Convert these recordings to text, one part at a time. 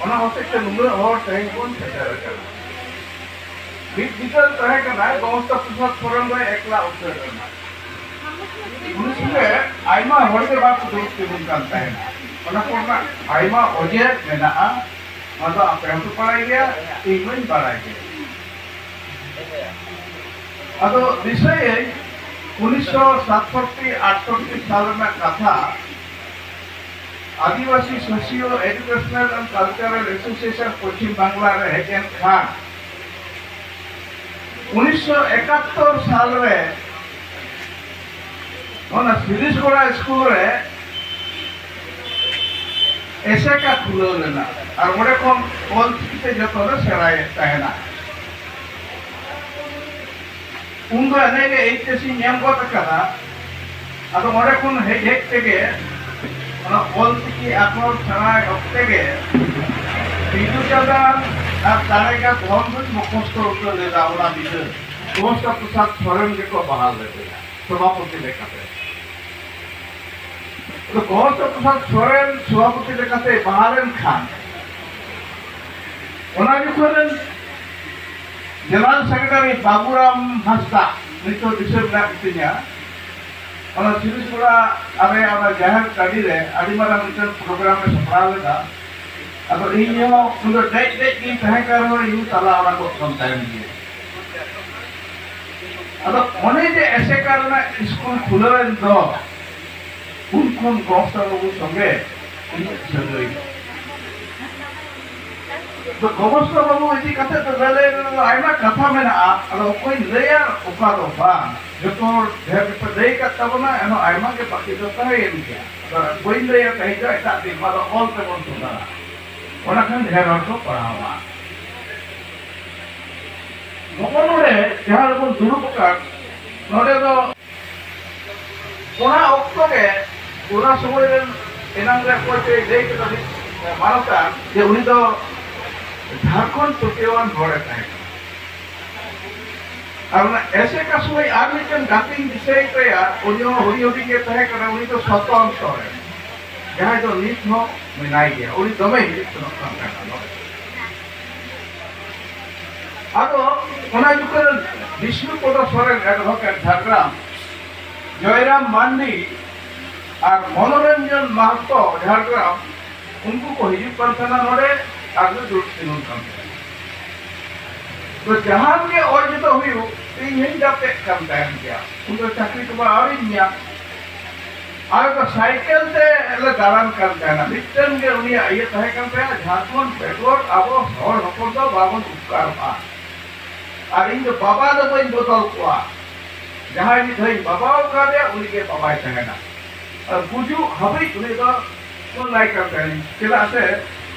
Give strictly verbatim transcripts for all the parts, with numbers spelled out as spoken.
ᱚᱱᱟ ᱦᱚᱛᱮᱡ ᱛᱮ ᱱᱩᱱᱟᱹᱜ ᱦᱚᱲ ᱛᱮᱦᱮᱧ ᱵᱚᱱ ᱥᱮᱴᱮᱨ ᱟᱠᱟᱱᱟ᱾ ᱢᱤᱫ ᱵᱤᱫᱟᱹᱞ ᱛᱟᱦᱮᱸ ᱠᱟᱱᱟ, ᱜᱚᱢᱚᱥᱛᱟ ᱯᱨᱚᱥᱟᱫᱽ ᱥᱚᱨᱮᱱ ᱫᱚᱭ ᱮᱠᱞᱟ ᱩᱛᱟᱹᱨ ᱞᱮᱱᱟ᱾ ᱩᱱᱤ ᱥᱚᱸᱜᱮ ᱟᱭᱢᱟ ᱦᱚᱲ ᱜᱮ ᱵᱟᱠᱚ ᱫᱩᱲᱩᱵ ᱛᱤᱸᱜᱩᱱ ᱠᱟᱱ ᱛᱟᱦᱮᱱᱟ᱾ ᱚᱱᱟ ᱠᱚᱨᱮᱱᱟᱜ ᱟᱭᱢᱟ ᱚᱡᱮ ᱢᱮᱱᱟᱜᱼᱟ, ᱚᱱᱟ ᱫᱚ ᱟᱯᱮ ᱦᱚᱸᱯᱮ ᱵᱟᱲᱟᱭ ᱜᱮᱭᱟ, ᱤᱧ ᱦᱚᱸᱧ ᱵᱟᱲᱟᱭ ᱜᱮᱭᱟ᱾ ᱟᱫᱚ ᱫᱤᱥᱟᱹᱭᱟᱹᱧ, ᱩᱱᱤᱥᱥᱚ ᱥᱟᱛᱥᱚᱴᱴᱤ ᱟᱴᱥᱚᱴᱴᱤ ᱥᱟᱞ ᱨᱮᱱᱟᱜ ᱠᱟᱛᱷᱟ, Adibasi socio educational and cultural association Paschim Bangla ᱨᱮ ᱦᱮᱡ ᱮᱱ ᱠᱷᱟᱱ, ᱩᱱᱤᱥᱥᱚ ᱮᱠᱟᱛᱛᱳᱨ ᱥᱟᱞ ᱨᱮ ᱚᱱᱟ ᱥᱤᱨᱤᱥᱜᱚᱲᱟ ᱥᱠᱩᱞ ᱨᱮ ᱮᱥᱮᱠᱟ ᱠᱷᱩᱞᱟᱹᱣ ᱞᱮᱱᱟ, ᱟᱨ ᱚᱸᱰᱮ ᱠᱷᱚᱱ ᱚᱞ ᱪᱤᱠᱤ ᱛᱮ ᱡᱚᱛᱚ ᱞᱮ ᱥᱮᱬᱟᱭᱮᱫ ᱛᱟᱦᱮᱱᱟ᱾ ᱩᱱ ᱫᱚ ᱮᱱᱮ ᱜᱮ ᱮᱭᱤᱪ ᱮᱥ ᱤᱧ ᱮᱢ ᱜᱚᱫ ᱟᱠᱟᱫᱟ᱾ ᱟᱫᱚ ᱚᱸᱰᱮ ᱠᱷᱚᱱ ᱦᱮᱡ ᱦᱮᱡ ᱛᱮᱜᱮ ᱚᱱᱟ ᱚᱞ ᱪᱤᱠᱤ ᱟᱠᱷᱚᱨ ᱥᱮᱬᱟᱭ ᱚᱠᱛᱮ ᱜᱮ ᱵᱤᱫᱩ ᱪᱟᱸᱫᱟᱱ ᱟᱨ ᱫᱟᱲᱮ ᱜᱟ ᱫᱷᱚᱱ ᱫᱚᱧ ᱢᱩᱠᱷᱚᱥᱛᱚ ᱩᱛᱟᱹᱨ ᱞᱮᱫᱟ᱾ ᱚᱱᱟ ᱵᱤᱫᱟᱹᱞ ᱜᱚᱢᱚᱥᱛᱟ ᱯᱨᱚᱥᱟᱫᱽ ᱥᱚᱨᱮᱱ ᱜᱮᱠᱚ ᱵᱟᱦᱟᱞ ᱞᱮᱫᱮᱭᱟ ᱥᱚᱵᱷᱟᱯᱚᱛᱤ ᱞᱮᱠᱟᱛᱮ᱾ ᱟᱫᱚ ᱜᱚᱢᱚᱥᱛᱟ ᱯᱨᱚᱥᱟᱫᱽ ᱥᱚᱨᱮᱱ ᱥᱚᱵᱷᱟᱯᱚᱛᱤ ᱞᱮᱠᱟᱛᱮ ᱵᱟᱦᱟᱞ ᱮᱱ ᱠᱷᱟᱱ, ᱚᱱᱟ ᱡᱚᱠᱷᱚᱱ ᱨᱮᱱ ᱡᱮᱱᱟᱨᱮᱞ ᱥᱮᱠᱨᱮᱴᱟᱨᱤ ᱵᱟᱵᱩᱨᱟᱢ ᱦᱟᱸᱥᱫᱟ, ᱱᱤᱛᱚᱜ ᱫᱤᱥᱟᱹ ᱢᱮᱱᱟᱜ ᱜᱮᱛᱤᱧᱟ, ᱚᱱᱟ ᱥᱤᱨᱤᱥᱜᱚᱲᱟ ᱟᱞᱮ ᱚᱱᱟ ᱡᱟᱦᱮᱨ ᱴᱟᱺᱰᱤ ᱨᱮ ᱟᱹᱰᱤ ᱢᱟᱨᱟᱝ ᱢᱤᱫᱴᱮᱱ ᱯᱨᱳᱜᱨᱟᱢ ᱞᱮ ᱥᱟᱯᱲᱟᱣ ᱞᱮᱫᱟ᱾ ᱟᱫᱚ ᱤᱧ ᱦᱚᱸ ᱩᱱ ᱫᱚ ᱫᱮᱡ ᱫᱮᱡ ᱜᱤᱧ ᱛᱟᱦᱮᱸ ᱠᱟᱱ ᱨᱮᱦᱚᱸ, ᱤᱧ ᱦᱚᱸ ᱛᱟᱞᱟ ᱚᱲᱟᱜ ᱠᱚ ᱠᱷᱚᱱ ᱛᱟᱭᱚᱢ ᱜᱮ᱾ ᱟᱫᱚ ᱚᱱᱮ ᱡᱮ ᱮᱥᱮᱠᱟ ᱨᱮᱱᱟᱜ ᱥᱠᱩᱞ ᱠᱷᱩᱞᱟᱹᱣ ᱮᱱ ᱫᱚ, ᱩᱱ ᱠᱷᱚᱱ ᱜᱚᱢᱚᱥᱛᱟ ᱵᱟᱹᱵᱩ ᱥᱚᱸᱜᱮ ᱤᱧᱟᱹᱜ ᱥᱟᱹᱜᱟᱹᱭ᱾ ᱟᱫᱚ ᱜᱚᱢᱚᱥᱛᱟ ᱵᱟᱹᱵᱩ ᱤᱫᱤ ᱠᱟᱛᱮ ᱫᱚ ᱞᱟᱹᱞᱟᱹᱭ ᱨᱮᱫᱚ ᱟᱭᱢᱟ ᱠᱟᱛᱷᱟ ᱢᱮᱱᱟᱜᱼᱟ, ᱟᱫᱚ ᱚᱠᱚᱭ ᱞᱟᱹᱭᱟ ᱚᱠᱟ ᱫᱚ ᱵᱟᱝ, ᱡᱚᱛᱚ ᱦᱚᱲ ᱰᱷᱮᱨ ᱜᱮᱯᱮ ᱞᱟᱹᱭ ᱟᱠᱟᱫ ᱛᱟᱵᱚᱱᱟ, ᱮᱱᱦᱚᱸ ᱟᱭᱢᱟ ᱜᱮ ᱵᱟᱹᱠᱤ ᱫᱚ ᱛᱟᱦᱮᱸᱭᱮᱱ ᱜᱮᱭᱟ᱾ ᱟᱫᱚ ᱵᱟᱹᱧ ᱞᱟᱹᱭᱟ ᱛᱮᱦᱮᱧ ᱫᱚ, ᱮᱴᱟᱜ ᱫᱤᱱ ᱢᱟ ᱫᱚ ᱚᱞ ᱛᱮᱵᱚᱱ ᱥᱚᱫᱚᱨᱟ, ᱚᱱᱟ ᱠᱷᱟᱱ ᱰᱷᱮᱨ ᱦᱚᱲ ᱠᱚ ᱯᱟᱲᱦᱟᱣᱟ᱾ ᱱᱚᱜᱼᱚ ᱱᱚᱰᱮ ᱡᱟᱦᱟᱸ ᱨᱮᱵᱚᱱ ᱫᱩᱲᱩᱵ ᱟᱠᱟᱱ, ᱱᱚᱰᱮ ᱫᱚ ᱚᱱᱟ ᱚᱠᱛᱚ ᱜᱮ, ᱚᱱᱟ ᱥᱚᱢᱚᱭ ᱨᱮᱱ ᱮᱱᱟᱝ ᱨᱮ ᱚᱠᱚᱭ ᱪᱚᱭ ᱞᱟᱹᱭ ᱠᱮᱫᱟ, ᱢᱤᱫ ᱢᱟᱱᱚᱛᱟᱱ, ᱡᱮ ᱩᱱᱤ ᱫᱚ ᱡᱷᱟᱲᱠᱷᱚᱸᱰ ᱯᱟᱹᱛᱭᱟᱹᱣᱟᱱ ᱦᱚᱲᱮ ᱛᱟᱦᱮᱸ ᱠᱟᱱᱟ᱾ ᱟᱨ ᱚᱱᱟ ᱮᱥᱮᱠᱟ ᱥᱚᱢᱚᱭ ᱟᱨ ᱢᱤᱫᱴᱮᱱ ᱜᱟᱛᱮᱧ ᱫᱤᱥᱟᱹᱭ ᱛᱟᱭᱟ, ᱩᱱᱤ ᱦᱚᱸ ᱦᱩᱰᱤᱧ ᱦᱩᱰᱤᱧ ᱜᱮ ᱛᱟᱦᱮᱸ ᱠᱟᱱᱟ, ᱩᱱᱤ ᱫᱚ ᱥᱚᱛᱚᱱ ᱥᱚᱨᱮᱱ᱾ ᱡᱟᱦᱟᱸᱭ ᱫᱚ ᱱᱤᱛ ᱦᱚᱸ ᱢᱮᱱᱟᱭ ᱜᱮᱭᱟ, ᱩᱱᱤ ᱫᱚᱢᱮ ᱦᱤᱡᱩᱜ ᱥᱮᱱᱚᱜ ᱠᱟᱱ ᱛᱟᱦᱮᱱᱟ ᱱᱚᱰᱮ᱾ ᱟᱫᱚ ᱚᱱᱟ ᱡᱚᱠᱷᱚᱱ ᱵᱤᱥᱱᱩᱯᱚᱫᱚ ᱥᱚᱨᱮᱱ, advocate ᱡᱷᱟᱲᱜᱨᱟᱢ, ᱡᱚᱭᱨᱟᱢ ᱢᱟᱱᱰᱤ ᱟᱨ ᱢᱚᱱᱳᱨᱚᱧᱡᱚᱱ ᱢᱟᱦᱟᱛᱚ ᱡᱷᱟᱲᱜᱨᱟᱢ, ᱩᱱᱠᱩ ᱠᱚ ᱦᱤᱡᱩᱜ ᱠᱟᱱ ᱛᱟᱦᱮᱱᱟ ᱱᱚᱰᱮ, ᱟᱨ ᱞᱮ ᱫᱩᱲᱩᱵ ᱛᱤᱸᱜᱩᱱ ᱠᱟᱱ ᱛᱟᱦᱮᱱᱟ᱾ ᱛᱚ ᱡᱟᱦᱟᱱ ᱜᱮ ᱚᱡᱮ ᱫᱚ ᱦᱩᱭᱩᱜ, ᱤᱧ ᱦᱚᱧ ᱜᱟᱛᱮᱜ ᱠᱟᱱ ᱛᱟᱦᱮᱱ ᱜᱮᱭᱟ᱾ ᱩᱱ ᱫᱚ ᱪᱟᱹᱠᱨᱤ ᱠᱚᱢᱟ ᱟᱹᱣᱨᱤᱧ ᱧᱟᱢ᱾ ᱟᱞᱮ ᱫᱚ ᱥᱟᱭᱠᱮᱞ ᱛᱮ ᱞᱮ ᱫᱟᱬᱟᱱ ᱠᱟᱱ ᱛᱟᱦᱮᱱᱟ᱾ ᱢᱤᱫᱴᱮᱱ ᱜᱮ ᱩᱱᱤᱭᱟᱜ ᱤᱭᱟᱹ ᱛᱟᱦᱮᱸ ᱠᱟᱱ ᱛᱟᱭᱟ, ᱡᱷᱟᱲᱠᱷᱚᱸᱰ ᱵᱮᱜᱚᱨ ᱟᱵᱚ ᱦᱚᱲ ᱦᱚᱯᱚᱱ ᱫᱚ ᱵᱟᱵᱚᱱ ᱩᱯᱠᱟᱨᱚᱜᱼᱟ᱾ ᱟᱨ ᱤᱧ ᱫᱚ ᱵᱟᱵᱟ ᱫᱚ ᱵᱟᱹᱧ ᱵᱚᱫᱚᱞ ᱠᱚᱣᱟ᱾ ᱡᱟᱦᱟᱸᱭ ᱢᱤᱫ ᱫᱷᱟᱣᱤᱧ ᱵᱟᱵᱟᱣ ᱠᱟᱫᱮᱭᱟ, ᱩᱱᱤᱜᱮ ᱵᱟᱵᱟᱭ ᱛᱟᱦᱮᱱᱟ᱾ ᱟᱨ ᱜᱩᱡᱩᱜ ᱦᱟᱹᱵᱤᱡ ᱩᱱᱤ ᱫᱚ ᱢᱮᱱᱟᱭ ᱠᱟᱱ ᱛᱟᱦᱮᱱ᱾ ᱪᱮᱫᱟᱜ ᱥᱮ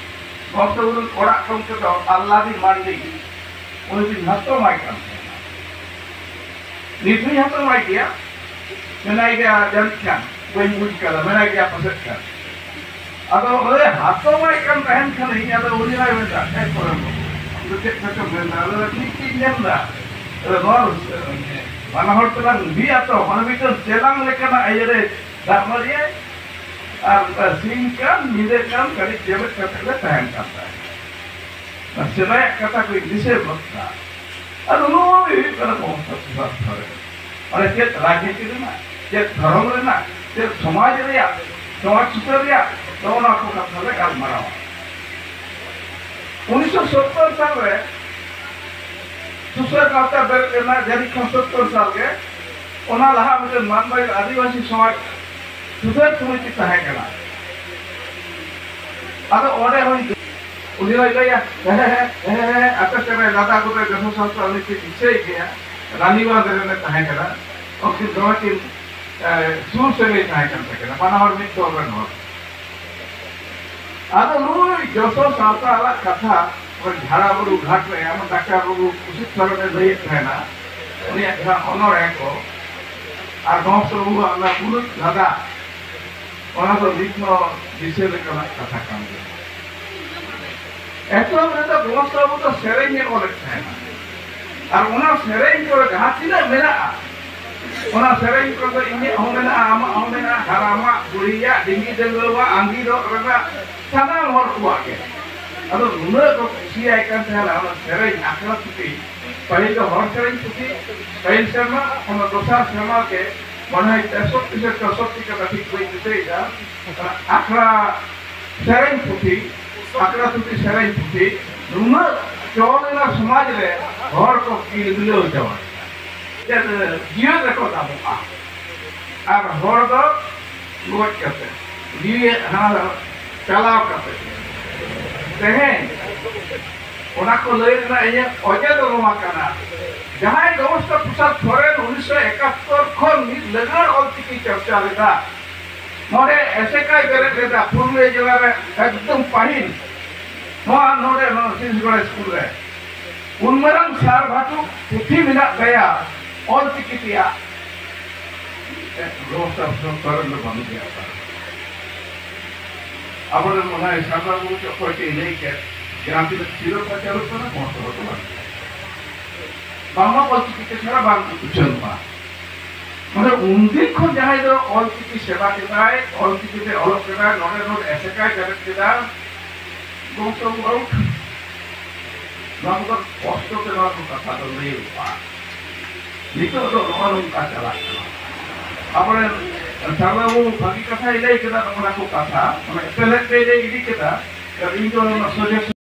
ᱵᱷᱚᱠᱛᱚ ᱜᱩᱨᱩ ᱚᱲᱟᱜ ᱜᱚᱢᱠᱮ ᱫᱚ ᱟᱞᱞᱟᱫᱤ ᱢᱟᱱᱰᱤ, ᱩᱱᱤ ᱫᱚᱧ ᱦᱟᱛᱚᱢᱟᱭ ᱠᱟᱱ ᱛᱟᱦᱮᱱᱟ᱾ ᱱᱤᱛ ᱦᱚᱸᱧ ᱦᱟᱛᱚᱢᱟᱭ ᱜᱮᱭᱟ, ᱢᱮᱱᱟᱭ ᱜᱮᱭᱟ ᱡᱟᱹᱱᱤᱡ ᱠᱷᱟᱱ, ᱵᱟᱹᱧ ᱵᱩᱡᱽ ᱠᱟᱫᱟ, ᱢᱮᱱᱟᱭ ᱜᱮᱭᱟ ᱯᱟᱥᱮᱡ ᱠᱷᱟᱱ᱾ ᱟᱫᱚ ᱚᱸᱰᱮ ᱦᱟᱛᱚᱢᱟᱭ ᱠᱟᱱ ᱛᱟᱦᱮᱱ ᱠᱷᱟᱱᱤᱧ, ᱟᱫᱚ ᱩᱱᱤ ᱦᱚᱸᱭ ᱢᱮᱱᱫᱟ, "ᱮ ᱠᱚᱨᱮ ᱵᱟᱹᱵᱩ, ᱟᱢ ᱫᱚ ᱪᱮᱫ ᱠᱚᱪᱚᱢ ᱢᱮᱱᱫᱟ?" ᱟᱫᱚ ᱴᱷᱤᱠ ᱜᱤᱧ ᱢᱮᱱᱫᱟ᱾ ᱟᱫᱚ ᱱᱚᱣᱟ ᱵᱟᱱᱟ ᱦᱚᱲ ᱛᱮᱞᱟᱝ ᱤᱫᱤᱭᱟ ᱛᱚ, ᱢᱟᱱᱮ ᱢᱤᱫᱴᱟᱝ ᱪᱮᱞᱟᱝ ᱞᱮᱠᱟᱱᱟᱜ ᱤᱭᱟᱹ ᱨᱮ ᱫᱟᱜ ᱢᱟᱹᱰᱤᱭᱟᱭ, ᱟᱨ ᱚᱱᱠᱟ ᱥᱤᱧ ᱠᱟᱱ ᱧᱤᱫᱟᱹ ᱠᱟᱱ ᱠᱟᱹᱴᱤᱡ ᱡᱮᱵᱮᱫ ᱠᱟᱛᱮ ᱞᱮ ᱛᱟᱦᱮᱱ ᱠᱟᱱ ᱛᱟᱦᱮᱸᱫ᱾ ᱚᱱᱟ ᱥᱮᱫᱟᱭᱟᱜ ᱠᱟᱛᱷᱟ ᱠᱚᱧ ᱫᱤᱥᱟᱹ ᱜᱚᱫ ᱠᱟᱜᱼᱟ᱾ ᱟᱫᱚ ᱱᱚᱣᱟ ᱜᱮ ᱦᱩᱭᱩᱜ ᱠᱟᱱᱟ ᱵᱚᱝᱥᱚ ᱥᱩᱥᱟᱨ ᱫᱷᱚᱨᱚᱢ᱾ ᱢᱟᱱᱮ ᱪᱮᱫ ᱨᱟᱡᱽᱱᱤᱛᱤ ᱨᱮᱱᱟᱜ, ᱪᱮᱫ ᱫᱷᱚᱨᱚᱢ ᱨᱮᱱᱟᱜ, ᱪᱮᱫ ᱥᱚᱢᱟᱡᱽ ᱨᱮᱭᱟᱜ, ᱥᱚᱢᱟᱡᱽ ᱥᱩᱥᱟᱹᱨ ᱨᱮᱭᱟᱜ, ᱱᱚᱜᱼᱚ ᱱᱚᱣᱟ ᱠᱚ ᱠᱟᱛᱷᱟ ᱞᱮ ᱜᱟᱞᱢᱟᱨᱟᱣᱟ᱾ ᱩᱱᱤᱥᱥᱚ ᱥᱚᱛᱛᱚᱨ ᱥᱟᱞ ᱨᱮ ᱥᱩᱥᱟᱹᱨ ᱜᱟᱶᱛᱟ ᱵᱮᱨᱮᱫ ᱞᱮᱱᱟ, ᱡᱟᱹᱱᱤᱡ ᱠᱷᱟᱱ ᱥᱚᱛᱛᱚᱨ ᱥᱟᱞ ᱜᱮ᱾ ᱚᱱᱟ ᱞᱟᱦᱟ ᱢᱤᱫᱴᱮᱱ ᱢᱟᱱᱵᱟᱭ ᱟᱹᱫᱤᱵᱟᱹᱥᱤ ᱥᱚᱢᱟᱡᱽ ᱥᱩᱥᱟᱹᱨ ᱥᱚᱢᱤᱛᱤ ᱛᱟᱦᱮᱸ ᱠᱟᱱᱟ᱾ ᱟᱫᱚ ᱚᱸᱰᱮ ᱦᱚᱸ ᱩᱱᱤ ᱦᱚᱸᱭ ᱞᱟᱹᱭᱟ, "ᱦᱮᱸ, ᱦᱮᱸ, ᱦᱮᱸ, ᱦᱮᱸ, ᱟᱯᱮ ᱥᱮᱫ ᱨᱮ ᱫᱟᱫᱟ ᱠᱚᱫᱚ ᱡᱚᱥᱚ ᱥᱟᱶᱛᱟ ᱩᱱᱤ ᱠᱤᱱ ᱫᱤᱥᱟᱹᱭ ᱜᱮᱭᱟ, ᱨᱟᱱᱤᱵᱟᱸᱫᱷ ᱨᱮᱱᱮ ᱛᱟᱦᱮᱸ ᱠᱟᱱᱟ, ᱩᱱᱠᱤᱱ ᱫᱚᱢᱮ ᱠᱤᱱ, ᱮ, ᱥᱩᱨ ᱥᱟᱹᱜᱟᱹᱭ ᱛᱟᱦᱮᱸ ᱠᱟᱱ ᱛᱟᱹᱠᱤᱱᱟ, ᱵᱟᱱᱟ ᱦᱚᱲ ᱢᱤᱫ ᱫᱚᱞ ᱨᱮᱱ ᱦᱚᱲ᱾" ᱟᱫᱚ ᱱᱩᱭ ᱡᱚᱥᱚ ᱥᱟᱶᱛᱟ ᱟᱞᱟᱜ ᱠᱟᱛᱷᱟ, ᱚᱱᱟ ᱡᱷᱟᱲᱟ ᱵᱩᱨᱩ ᱜᱷᱟᱴ ᱨᱮ ᱟᱢ ᱰᱟᱠᱛᱟᱨ ᱵᱟᱹᱵᱩ ᱠᱩᱥᱤ ᱥᱚᱨᱮᱱᱮ ᱞᱟᱹᱭᱮᱫ ᱛᱟᱦᱮᱱᱟ, ᱩᱱᱤᱭᱟᱜ ᱡᱟᱦᱟᱸ ᱚᱱᱚᱬᱦᱮ ᱠᱚ, ᱟᱨ ᱵᱚᱝᱥᱚ ᱵᱟᱹᱵᱩᱣᱟᱜ ᱚᱱᱟ ᱢᱩᱞᱩᱡ ᱞᱟᱸᱫᱟ, ᱚᱱᱟ ᱫᱚ ᱱᱤᱛ ᱦᱚᱸ ᱫᱤᱥᱟᱹ ᱞᱮᱠᱟᱱᱟᱜ ᱠᱟᱛᱷᱟ ᱠᱟᱱ ᱜᱮᱭᱟ᱾ ᱮᱛᱚᱦᱚᱵ ᱨᱮᱫᱚ ᱜᱚᱢᱚᱥᱛᱟ ᱵᱟᱹᱵᱩ ᱫᱚ ᱥᱮᱨᱮᱧ ᱮ ᱚᱞᱮᱫ ᱛᱟᱦᱮᱱᱟ, ᱟᱨ ᱚᱱᱟ ᱥᱮᱨᱮᱧ ᱠᱚᱨᱮ ᱡᱟᱦᱟᱸ ᱛᱤᱱᱟᱹᱜ ᱢᱮᱱᱟᱜᱼᱟ, ᱚᱱᱟ ᱥᱮᱨᱮᱧ ᱠᱚᱫᱚ ᱤᱧᱟᱹᱜ ᱦᱚᱸ ᱢᱮᱱᱟᱜᱼᱟ, ᱟᱢᱟᱜ ᱦᱚᱸ ᱢᱮᱱᱟᱜᱼᱟ, ᱦᱟᱲᱟᱢᱟᱜ, ᱵᱩᱲᱦᱤᱭᱟᱜ, ᱰᱤᱝᱜᱤ ᱰᱟᱹᱝᱜᱩᱣᱟᱹᱣᱟᱜ, ᱟᱸᱜᱤᱨᱚᱜ ᱨᱮᱱᱟᱜ, ᱥᱟᱱᱟᱢ ᱦᱚᱲ ᱠᱚᱣᱟᱜ ᱜᱮ᱾ ᱟᱫᱚ ᱱᱩᱱᱟᱹᱜ ᱠᱚ ᱠᱩᱥᱤᱭᱟᱭ ᱠᱟᱱ ᱛᱟᱦᱮᱱᱟ ᱚᱱᱟ ᱥᱮᱨᱮᱧ ᱟᱠᱷᱲᱟ ᱛᱷᱩᱛᱤ᱾ ᱯᱟᱹᱦᱤᱞ ᱫᱚ ᱦᱚᱲ ᱥᱮᱨᱮᱧ ᱛᱷᱩᱛᱤ, ᱯᱟᱹᱦᱤᱞ ᱥᱮᱨᱢᱟ, ᱚᱱᱟ ᱫᱚᱥᱟᱨ ᱥᱮᱨᱢᱟ ᱜᱮ, ᱢᱚᱱᱮ ᱦᱚᱭ ᱛᱮᱥᱚᱴᱴᱤ ᱥᱮ ᱪᱳᱥᱚᱴᱴᱤ ᱠᱟᱛᱷᱟ ᱴᱷᱤᱠ ᱵᱟᱹᱧ ᱫᱤᱥᱟᱹᱭᱮᱫᱟ, ᱚᱱᱟ ᱟᱠᱷᱲᱟ ᱥᱮᱨᱮᱧ ᱯᱩᱛᱷᱤ, ᱟᱠᱷᱲᱟ ᱛᱷᱩᱛᱤ ᱥᱮᱨᱮᱧ ᱯᱩᱛᱷᱤ ᱱᱩᱱᱟᱹᱜ ᱪᱚᱞ ᱮᱱᱟ ᱥᱚᱢᱟᱡᱽ ᱨᱮ, ᱦᱚᱲ ᱠᱚ ᱜᱤᱞᱜᱤᱞᱟᱹᱣ ᱪᱟᱵᱟᱭᱮᱱᱟ᱾ ᱪᱮᱫ, ᱡᱤᱭᱚᱱ ᱨᱮᱠᱚ ᱫᱟᱢᱚᱜᱼᱟ᱾ ᱟᱨ ᱦᱚᱲ ᱫᱚ ᱜᱚᱡ ᱠᱟᱛᱮ, ᱡᱤᱣᱤ ᱦᱟᱱᱟ ᱪᱟᱞᱟᱣ ᱠᱟᱛᱮ᱾ ᱛᱮᱦᱮᱧ ᱚᱱᱟ ᱠᱚ ᱞᱟᱹᱭ ᱨᱮᱱᱟᱜ ᱤᱧᱟᱹᱜ ᱚᱡᱮ ᱫᱚ ᱱᱚᱣᱟ ᱠᱟᱱᱟ, ᱡᱟᱦᱟᱸᱭ ᱜᱚᱵᱚᱥᱛᱟ ᱯᱨᱚᱥᱟᱫᱽ ᱥᱚᱨᱮᱱ ᱩᱱᱤᱥᱥᱚ ᱮᱠᱟᱛᱛᱳᱨ ᱠᱷᱚᱱ ᱢᱤᱫ ᱞᱟᱹᱜᱟᱹᱲ ᱚᱞᱪᱤᱠᱤ ᱪᱚᱨᱪᱟ ᱞᱮᱫᱟ, ᱱᱚᱰᱮ ᱮᱥᱮᱠᱟᱭ ᱵᱮᱨᱮᱫ ᱞᱮᱫᱟ ᱯᱩᱨᱩᱞᱤᱭᱟᱹ ᱡᱮᱞᱟ ᱨᱮ ᱮᱠᱫᱚᱢ ᱯᱟᱹᱦᱤᱞ, ᱱᱚᱣᱟ ᱱᱚᱰᱮ ᱱᱚᱣᱟ ᱥᱤᱥᱜᱚᱲ ᱥᱠᱩᱞ ᱨᱮ᱾ ᱩᱱ ᱢᱟᱨᱟᱝ ᱥᱟᱨ ᱵᱷᱟᱴᱩ ᱯᱩᱛᱷᱤ ᱢᱮᱱᱟᱜ ᱛᱟᱭᱟ ᱚᱞ ᱪᱤᱠᱤ ᱛᱮᱭᱟᱜ᱾ ᱮ, ᱜᱚᱵᱚᱥᱛᱟ ᱥᱚᱨᱮᱱ ᱫᱚ ᱵᱟᱹᱱᱩᱜ ᱜᱮᱭᱟ᱾ ᱟᱵᱚᱨᱮᱱ ᱚᱱᱟ ᱥᱟᱨᱱᱟ ᱵᱩᱨᱩ ᱪᱚ ᱚᱠᱚᱭ ᱪᱚᱭ ᱞᱟᱹᱭ ᱠᱮᱫ, ᱡᱟᱦᱟᱸ ᱛᱤᱱᱟᱹᱜ ᱥᱤᱨᱟᱹ ᱯᱟᱪᱟᱨᱚᱜ ᱠᱟᱱᱟ, ᱜᱚᱵᱚᱥᱛᱟ ᱫᱚ ᱵᱟᱝ᱾ ᱵᱟᱝᱢᱟ ᱚᱞ ᱪᱤᱠᱤ ᱛᱮ ᱪᱷᱟᱲᱟ ᱵᱟᱝ ᱩᱪᱷᱟᱹᱱᱚᱜᱼᱟ᱾ ᱢᱟᱱᱮ ᱩᱱᱫᱤᱱ ᱠᱷᱚᱱ ᱡᱟᱦᱟᱸᱭ ᱫᱚ ᱚᱞ ᱪᱤᱠᱤ ᱥᱮᱵᱟ ᱠᱮᱫᱟᱭ, ᱚᱞ ᱪᱤᱠᱤ ᱛᱮ ᱚᱞᱚᱜ ᱠᱮᱫᱟᱭ, ᱱᱚᱰᱮ ᱱᱚᱰᱮ ᱮᱥᱮᱠᱟᱭ ᱵᱮᱨᱮᱫ ᱠᱮᱫᱟ, ᱜᱚᱢᱠᱮ ᱵᱟᱹᱵᱩ, ᱱᱚᱣᱟ ᱠᱚᱫᱚ ᱠᱚᱥᱴᱚ ᱛᱮ ᱱᱚᱣᱟ ᱠᱚ ᱠᱟᱛᱷᱟ ᱫᱚ ᱞᱟᱹᱭ ᱦᱩᱭᱩᱜᱼᱟ᱾ ᱱᱤᱛᱚᱜ ᱫᱚ ᱱᱚᱜᱼᱚ ᱱᱚᱝᱠᱟ ᱪᱟᱞᱟᱜ ᱠᱟᱱᱟ᱾ ᱟᱵᱚᱨᱮᱱ ᱥᱟᱨᱱᱟ ᱵᱟᱹᱵᱩ ᱵᱷᱟᱹᱜᱤ ᱠᱟᱛᱷᱟᱭ ᱞᱟᱹᱭ ᱠᱮᱫᱟ, ᱱᱚᱜᱼᱚ ᱱᱟ ᱠᱚ ᱠᱟᱛᱷᱟ, ᱢᱟᱱᱮ ᱮᱯᱮᱞᱮᱫ ᱛᱮᱭ ᱞᱟᱹᱭ ᱤᱫᱤ ᱠᱮᱫᱟ᱾ ᱤᱧ ᱫᱚ ᱚᱱᱟ ᱥᱚᱡᱷᱮ